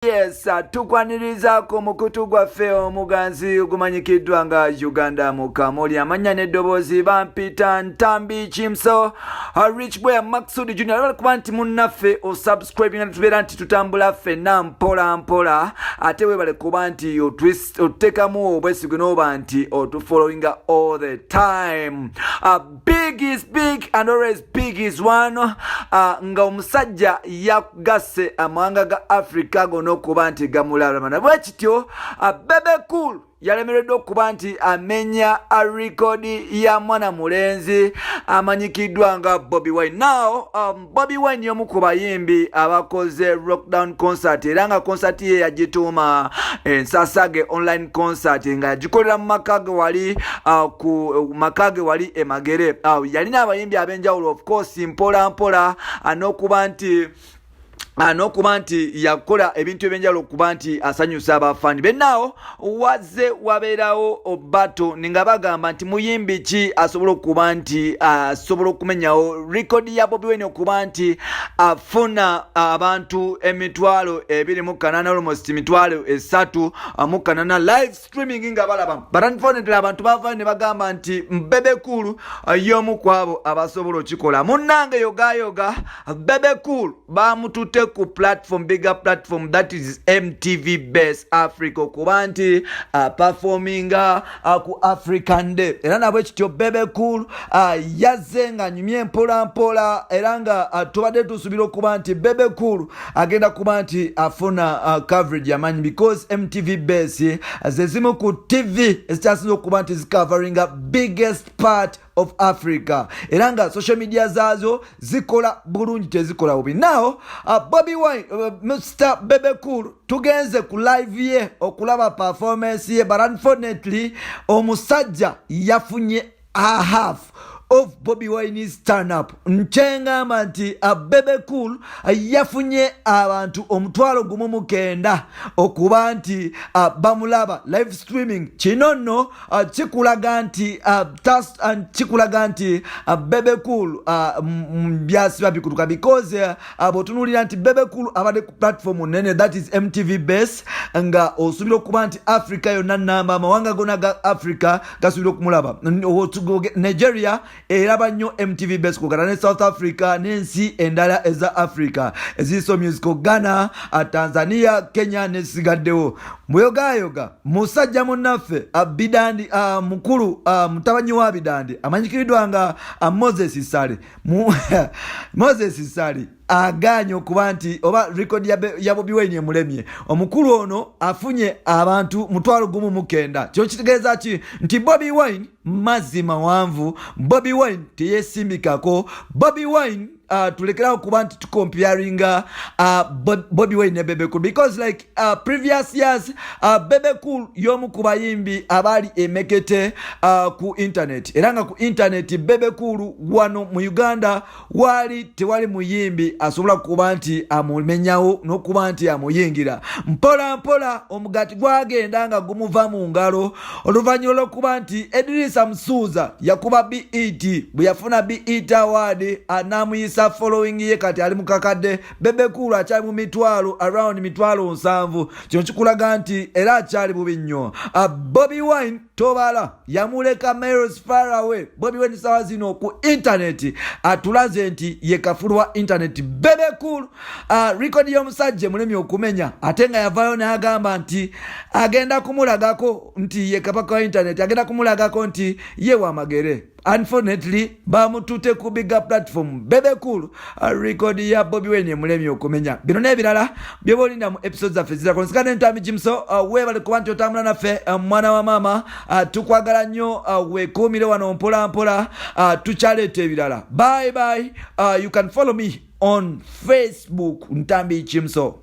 Yes, tukwanirizaako omukutu gwaffe omuganzi ogumanyikiddwa nga Uganda Mukamoli. Amannya n'eddoboozi bampita Ntambi Kimso, Rich Boy Maxud Junior. Alaba kuba nti munnaffe osubscribinga, tubeera nti tutambula ffenna mpola mpola, ate weebale kuba nti otuteekamu obwesigwe n'oba nti otufollowinga all the time. Big is big and always big is one. Nga omusajja yagasse amawanga ga Africa gonna okuba nti gamulabana bwe kityo, Bebe Cool yalemereddwa okuba nti amenya rekodi ya mwana mulenzi amanyikiddwa nga Bobi Wine. Now Bobi Wine y'omu ku bayimbi abakoze lockdown concert, era nga concert ye yagituuma Ensasage online concert, nga yagikolera mu maka ge wali ku maka ge wali e Magere. Yalina abayimbi ab'enjawulo, of course mpola mpola, n'okuba nti yakola ebintu ebyenjawulo okuba nti asanyusa abafaani bennaawo. Wazze wabeerawo battle nga bagamba nti muyimbi ki asobola okuba nti asobola okumenyawo rekodi ya Bobi Wine okuba nti afuna abantu 28,000, almost 308,000 live streaming nga balaba. But unfortunately abantu bavayo ne bagamba nti Bebe Cool y'omu ku abo abasobola okikola. Munnange, yogayoga Bebe Cool bamututte ku platform, bigger platform, that is MTV Base Africa, okuba nti performinga ku African Day. Era nabwe kityo Bebe Cool yazze nga nyumye mpola mpola, era nga tubadde tusuubira okuba nti Bebe Cool agenda kuba nti afuna coverage yamanyi, because MTV Base ze zimu ku TV ezikyasinza okuba nti zicoveringa biggest part of Africa, era nga social media zaazo zikola bulungi, tezikola bubi. Now Bobi Wine, Mr Bebe Cool, tugenze ku live ye okulaba performance ye, but unfortunately omusajja yafunye a half of Bobi Wine's turn up. Nkyengamba nti Bebe Cool yafunye abantu 1,019 okuba nti bamulaba live streaming. Kino nno kikulaga nti Bebe Cool byasiba bikutuka, because bw'otunuulira nti Bebe Cool abadde ku platform nene, that is MTV Base, nga osuubira okuba nti Africa yonna namba, amawanga gonna ga Africa gasuubira okumulaba. Nigeria eraba nnyo MTV Base, kugana ne South Africa n'ensi endala eza Africa eziriso musical, Ghana, Tanzania, Kenya nesigaddewo. Muyogayoga musajja munnaffe Bidandi, mukulu, mutabanyi wa Bidandi amanyikiriddwa nga Moses Sale. Moses Sale aganye okuba nti oba record ya Bobi Wine emulemye. Omukulu ono afunye abantu 1,019. Kino kitegeeza ki? Nti Bobi Wine mazzi mawanvu, Bobi Wine teyesimbikako. Bobi Wine, tulekerawo kuba nti tucomparinga Bobi Wine ne Bebe Cool, because like previous years, Bebe Cool y'omu ku bayimbi abaali emekete ku internet, era nga ku internet Bebe Cool wano mu Uganda waali tewali muyimbi asobola kuba nti amumenyawo n'okuba nti amuyingira. Mpola mpola omugaati gwagenda nga gumuva mu ngalo, oluvannyuma lw'okuba nti Edirisa Musuuza yakuba BET. Bwe yafuna BET Award, n'amuyisa following ye, kati ali mukakadde. Bebe Cool akyali mu mitwalo, around 70,000. Kino kikulaga nti era akyali bubi nnyo. Bobi Wine tobala yamuleka miles far away. Bobi Wine sawa zino ku internet atulaze nti ye kafulu wa internet. Bebe Cool, record y'omusajja emulemi okumenya, ate nga yavaayo n'agamba nti agenda kumulagako nti ye kabaka wa internet, agenda kumulagako nti ye wamagere. Unfortunately bamutute ku bigger platform. Bebe Cool, record ya Bobi Wine emulemi okumenya. Bino n'ebirala byoba olinda mu episode zaffe zirako. Nsikane Ntambi Kimso. Weebale kuba nti otambula naffe, mwana wa maama. Tukwagala nnyo. Weekuumire wano mpola mpola, tukyaleeta ebirala. Bye bye. You can follow me on Facebook, Ntambi Kimso.